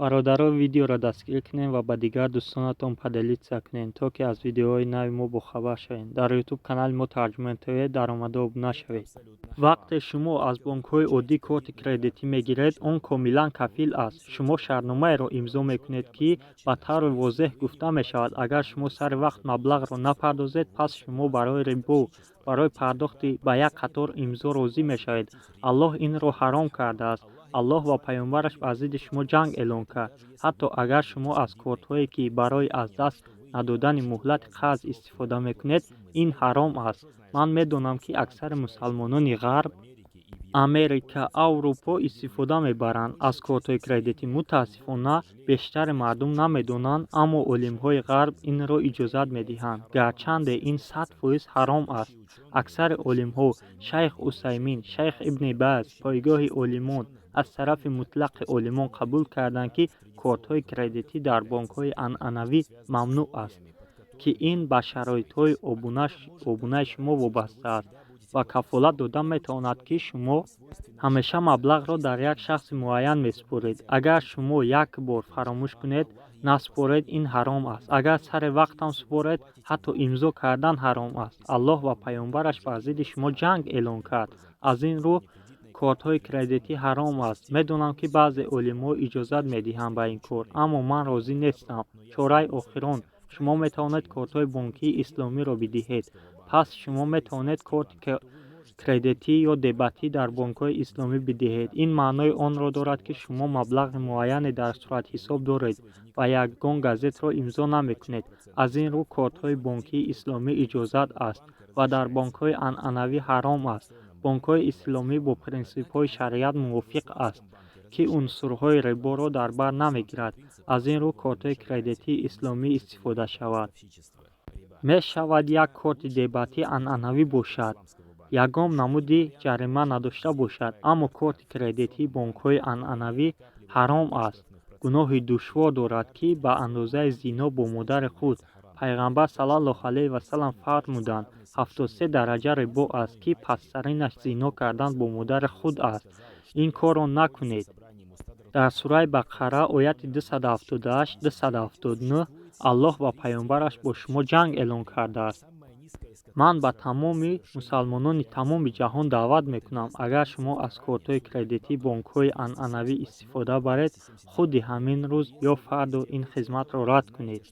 Бародаро, видеоро дастгирӣ кунем ва ба дигар дӯстонатон поделиться кунем, то ки аз видеоҳои нави мо бохабар шавем. Дар Ютуб канали мо Тарҷумон ТВ даромада обуна шавед. Вақте шумо аз бонкҳои оддӣ корти кредитӣ мегиред, он комилан кафил аст. Шумо шартномаеро имзо мекунед, ки ба таври возеҳ гуфта мешавад: агар шумо сари вақт маблағро напардозед, пас шумо барои рибо, барои пардохти ба як қатор имзо розӣ мешавед. Аллоҳ инро ҳаром кардааст. Аллоҳ ва паёмбараш бар зидди шумо ҷанг эълон кард. Ҳатто агар шумо аз кортҳое, ки барои аз даст надодани муҳлати қарз истифода мекунед, ин ҳаром аст. Ман медонам, ки аксари мусалмонони Ғарб, Америка, Аврупо истифода мебаранд аз кортҳои кредитӣ. Мутаассифона, бештари мардум намедонанд, аммо олимҳои Ғарб инро иҷозат медиҳанд, гарчанде ин 100% ҳаром аст. Аксари олимҳо, шайх Усаймин, шайх Ибни Баз, пойгоҳи олимон аз тарафи мутлақи олимон қабул карданд, ки кортҳои кредитӣ дар бонкҳои анъанавӣ мамнӯъ аст, ки ин ба шароитҳои обунаи шумо вобаста аст ва кафолат дода метавонад, ки шумо ҳамеша маблағро дар як шахси муайян месупоред. Агар шумо як бор фаромӯш кунед, насупоред, ин ҳаром аст. Агар сари вақтам супоред, ҳатто имзо кардан ҳаром аст. Аллоҳ ва паёмбараш бар зидди шумо ҷанг эълон кард. Аз ин рӯ кортҳои кредитӣ ҳаром аст. Медонам, ки баъзе олимҳо иҷозат медиҳанд ба ин кор, аммо ман розӣ нестам. Чораи охирон: шумо метавонед кортҳои бонкии исломиро бидиҳед. Пас шумо метавонед корти кредитӣ ё дебатӣ дар бонкҳои исломӣ бидиҳед. Ин маънои онро дорад, ки шумо маблағи муайяне дар суратҳисоб доред ва ягон газетро имзо намекунед. Аз ин рӯ кортҳои бонкии исломӣ иҷозат аст ва дар бонкҳои анъанавӣ ҳаром аст. Бонкҳои исломӣ бо принсипҳои шариат мувофиқ аст, ки унсурҳои риборо дар бар намегирад. Аз ин рӯ кортҳои кредитии исломӣ истифода шавад. Мешавад як корти дебатӣ анъанавӣ бошад, ягон намуди ҷарима надошта бошад, аммо корти кредитии бонкҳои анъанавӣ ҳаром аст, гуноҳи душвор дорад, ки ба андозаи зино бо модари худ. Пайғамбар саллаллоҳу алайҳи васаллам фармуданд: 73 дараҷа рибо аст, ки пасттаринаш зино кардан бо модари худ аст. Ин корро накунед. Дар сураи Бақара, ояти 278, 279, Аллоҳ ва паёмбараш бо шумо ҷанг эълон кардааст. Ман ба тамоми мусалмонони тамоми ҷаҳон даъват мекунам: агар шумо аз кортҳои кредитии бонкҳои анъанавӣ истифода баред, худи ҳамин рӯз ё фардо ин хизматро рад кунед.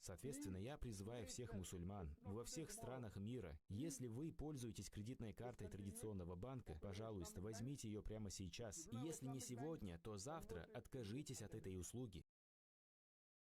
Соответственно, я призываю всех мусульман во всех странах мира: если вы пользуетесь кредитной картой традиционного банка, пожалуйста, возьмите ее прямо сейчас. И если не сегодня, то завтра откажитесь от этой услуги.